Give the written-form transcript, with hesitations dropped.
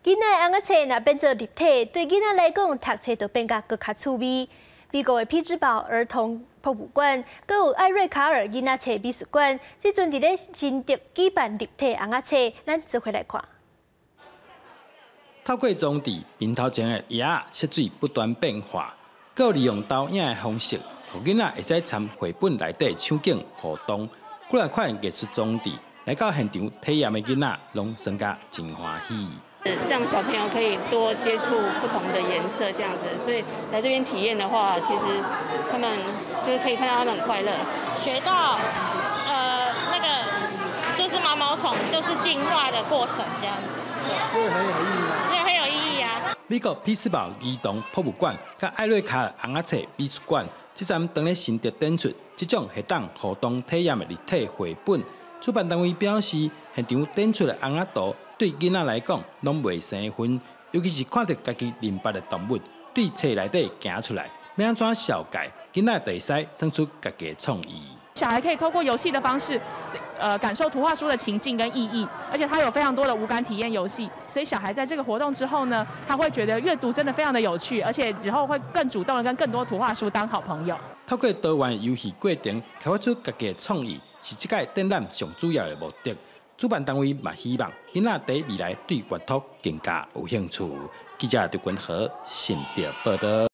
囡仔尪仔冊若變做立體，對囡仔來講，讀冊就變甲閣較趣味。美國的匹茲堡兒童博物館，閣有艾瑞卡爾囡仔冊美術館，這陣佇咧新竹舉辦立體尪仔冊，咱做伙來看。透過裝置，鏡頭前的頁仔色水不斷變化，閣利用投影的方式，予囡仔會使參繪本內底場景互動。幾若款藝術裝置來到現場體驗的囡仔，攏耍甲真歡喜。讓小朋友可以多接觸不同的顏色，這樣子，所以來這邊體驗的話，其實他們就是可以看到他們很快樂。學到那個就是毛毛蟲，就是進化的過程，這樣子。這個很有意義嗎？對，很有意義啊。美國匹茲堡兒童博物館佮艾瑞卡爾尪仔冊美術館，這陣當咧新竹展出這種會當互動體驗的立體繪本。主辦單位表示，現場展出的尪仔圖對囡仔來講攏袂生分，尤其是看著家己認捌的動物對冊內底行出來，欲按怎紹介，囡仔就會使耍出家己的創意。小孩可以透過遊戲的方式，感受圖畫書的情境跟意義，而且它有非常多的五感體驗遊戲，所以小孩在這個活動之後呢，他會覺得閱讀真的非常的有趣，而且之後會更主動的跟更多圖畫書當好朋友。透過多元遊戲過程，開發出家己的創意，是這屆展覽上主要的目的。主辦單位嘛希望囡仔佇未來對閱讀更加有興趣。記者劉君和新竹報導。